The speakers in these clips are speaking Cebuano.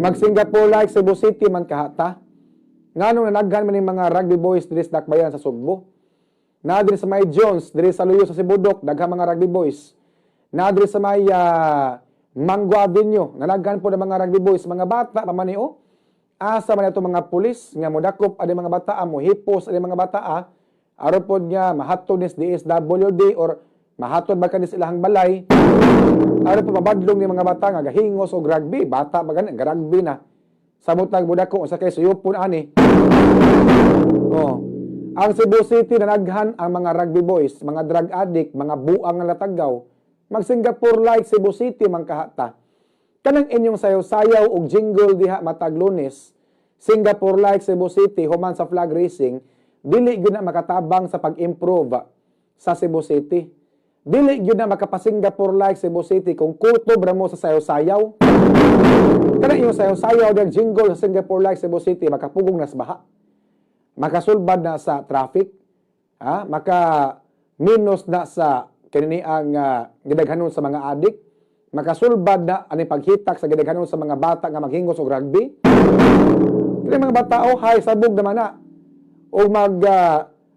Mag Singapore like Cebu City man kahata. Nganong nanaghan man ning mga rugby boys diri sa Dakbayan sa Sugbo? Na diri sa may Jones, diri sa Luyo sa Sibudok, daghang mga rugby boys. Na diri sa may Mango Avenue, nanaghan po ng mga rugby boys, mga bata pa man ni oh. Asa man ato mga pulis nga modakop ani mga bata, mohipos ani mga bata, aron pod nga mahatod ni DSWD or mahatod ba kanis ilahang balay aron po mabadlong ni mga bata nga gahingos og rugby? Bata pa gani, rugby na. Samot nag modako unsa kay suyupon ani. Oh. Ang Cebu City, nanaghan ang mga rugby boys, mga drug addict, mga buang nga latagaw. Mag Singapore like Cebu City man kahata. Kanang inyong sayaw-sayaw og jingle diha matag Lunes, Singapore like Cebu City human sa flag raising, dili gyud na makatabang sa pag-improve sa Cebu City. Dili gyud na makapa-Singapore like Cebu City kung kutob ra mo sa sayaw-sayaw. Kanang inyong sayaw-sayaw og jingle sa Singapore like Cebu City, makapugong nas baha, makasulbad na sa traffic, ha? Maka minus na sa kini ang gidaghanon sa mga adik, makasulbad na ani paghitak sa gidaghanon sa mga bata nga maghingos og rugby. Kini mga bata oh, hay sabog naman na. O mag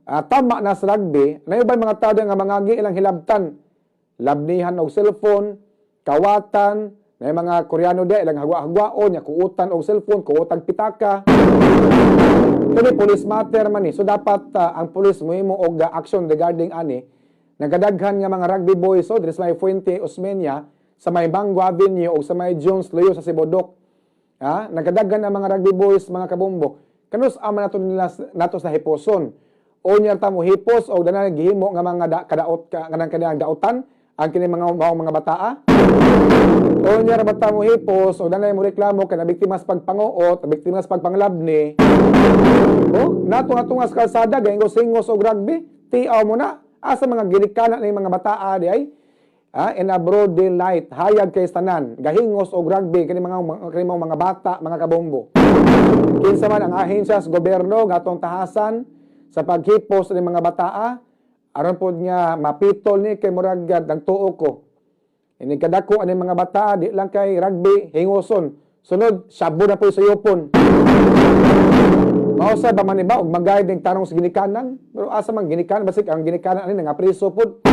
tama na sa rugby, na ba mga tao nga mangagi ilang hilabtan, labnihan og cellphone, kawatan, na yung mga Koreano dia ilang hagwa-hagwaon, nya kuutan og cellphone, kuutang pitaka. Kani police matter man ni. So dapat ang police mohimo og action regarding ani. Nagadaghan nga mga rugby boys so diri sa may Fuente Osmeña, sa may Mango Avenue o sa may Jones Luyo sa Sibodok. Ha? Nagadaghan ang mga rugby boys, mga kabombo. Kanus ama nato nila nato sa hiposon? O niya ta mo hipos o dana gihimo nga mga kadaot ka kanang kanang dautan ang kini mga bataa? O niya ra bata mo hipos o danay mo reklamo kay nabiktima sa pagpanguot, biktima sa pagpanglabni? Oh, nato nga tungas kalsada gahingos-hingos og rugby, tiaw mo na. Asa mga ginikanan ni mga bataa di ay? Ah, in a broad daylight, hayag kay tanan, gahingos og rugby kini mga bata, mga kabombo. Kinsa man ang ahensya sa gobyerno nga atong tahasan sa paghipos ni mga bataa aron pod nga mapitol ni kay murag nagtuo ko. Ini kadako ani mga bataa, di lang kay rugby hingoson. Sunod shabu na po sa yupon. Mao sa ba man ba og mag-guide ning tanong sa ginikanan? Pero asa man ginikanan, basig ang ginikanan ani nga preso pod.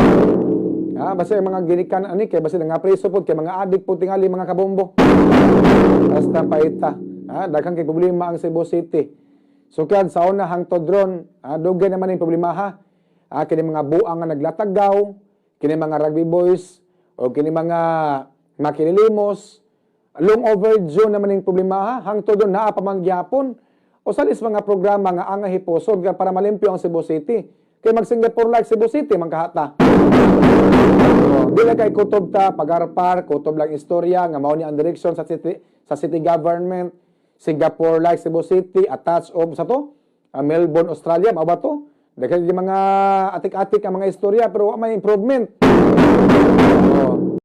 Ah, basta ang mga ginikanan ani kay basig nga preso pod kay mga adik pod tingali, mga kabombo. Basta paita. Ah, daghang kay problema ang Cebu City. Sukad sa una hangtod ron, dugay naman yung problema ha. Ah, kini mga buang nga naglatagaw, kini mga rugby boys, o kini mga makililimos. Long overdue naman yung problema ha. Hangtod ron naa pa man gyapon. O sa is mga programa nga ang hiposon para malimpyo ang Cebu City. Kay mag Singapore like Cebu City man kahata. Oh, di lang kay kutob ta pagarpar, kutob lang istorya nga mao ni ang direksyon sa city government, Singapore like Cebu City, attached of sa to Melbourne, Australia, mao ba to? Daghan yung mga atik-atik ang mga istorya pero wa may improvement. Oh.